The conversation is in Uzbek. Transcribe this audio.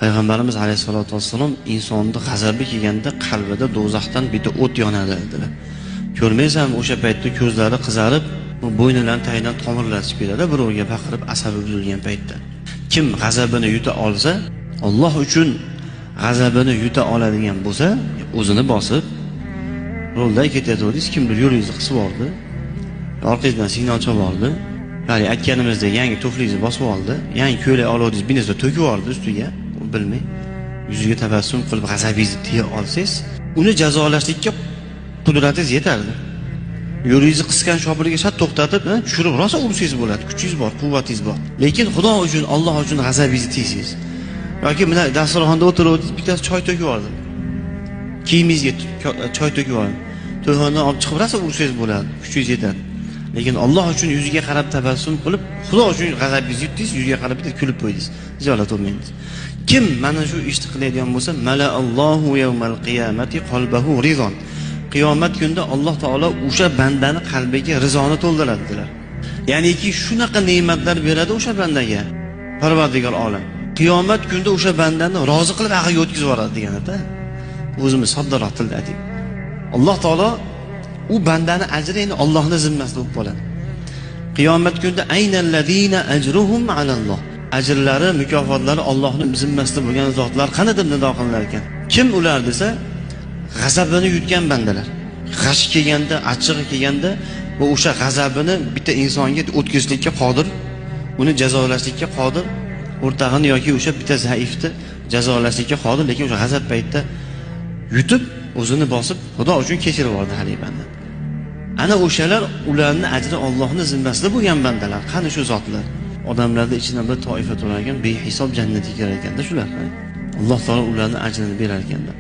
Payg'ambarimiz alayhisalotu vassalom insonni g'azabi kelganda qalbida do'zaxdan bitta o't yonadi dedilar. Ko'rmaysanmi, o'sha paytda ko'zlari qizarib, bo'ynidan tagidan tomirlar chiqib ketadi, birovga baqirib asabi buzilgan paytda. Kim g'azabini yuta olsa, Alloh uchun g'azabini yuta oladigan bo'lsa, o'zini bosib yo'lda ketayotgandingiz, kimdir yo'lingizni qisib oldi, orqangizdan signal chalib oldi, ya'ni aytganimizdek yangi tuflingizni bosib oldi, yangi ko'ylak oluvdingiz, bir narsa to'kib yubordi ustiga, bilmay yuziga tabassum qilib g'azabingizni tiya olsangiz, uni jazolashlikka qudratingiz yetardi. Yo'lingizni qisgan shopirga shat to'xtatib, tushirib rosa ursangiz bo'ladi, kuchingiz bor, quvvatingiz bor. Lekin Xudo uchun, Alloh uchun g'azabingizni tiysangiz, yoki mana dasturxonda o'tirib, bittasi choy to'kib yubordi, kiyimingizga choy to'kib yubordi, to'yxonadan olib chiqib rosa ursangiz bo'ladi, kuchingiz yetadi. Lekin Alloh uchun yuziga qarab tabassum qilib, Xudo uchun g'azabingizni yutdingiz, yuziga qarab bitta kulib qo'ydingiz, ziyorat bo'lmaymiz. Kim mana shu ishni qiladigan bo'lsa, malaallohu yawmal qiyamati qalbahu rizon. Qiyomat kunida Alloh taolo o'sha bandani qalbiga rizoni to'ldiradi dedilar. Ya'niki shunaqa ne'matlar beradi o'sha bandaga Parvardigor olam. Qiyomat kunida o'sha bandani rozi qilib ag'iga o'tkazib yuboradi deganida. O'zimiz soddaroq tilda aytib. Alloh taolo u bandani ajri endi Allohning zimmasida bo'lib qoladi. Qiyomat kunida aynallazina ajruhum alalloh. Ajrlari, mukofotlari Allohning zimmasida bo'lgan zotlar qani deb nido qilinar ekan. Kim ular desa, g'azabini yutgan bandalar. G'ashi kelganda, achchig'i kelganda va o'sha g'azabini bitta insonga o'tkazishlikka qodir, uni jazolashlikka qodir, o'rtog'ini yoki o'sha bitta zaifni jazolashlikka qodir, lekin o'sha g'azab paytida yutib, o'zini bosib, Xudo uchun kechirib yubordi haligi banda. Ana o'shalar, ularning ajri Allohning zimmasida bo'lgan bandalar. Qani shu zotlar? Odamlarda ichidan bir toifa turar ekan, behisob jannatga kirar ekanda shular. Alloh taolo ularning ajrini berar ekanda.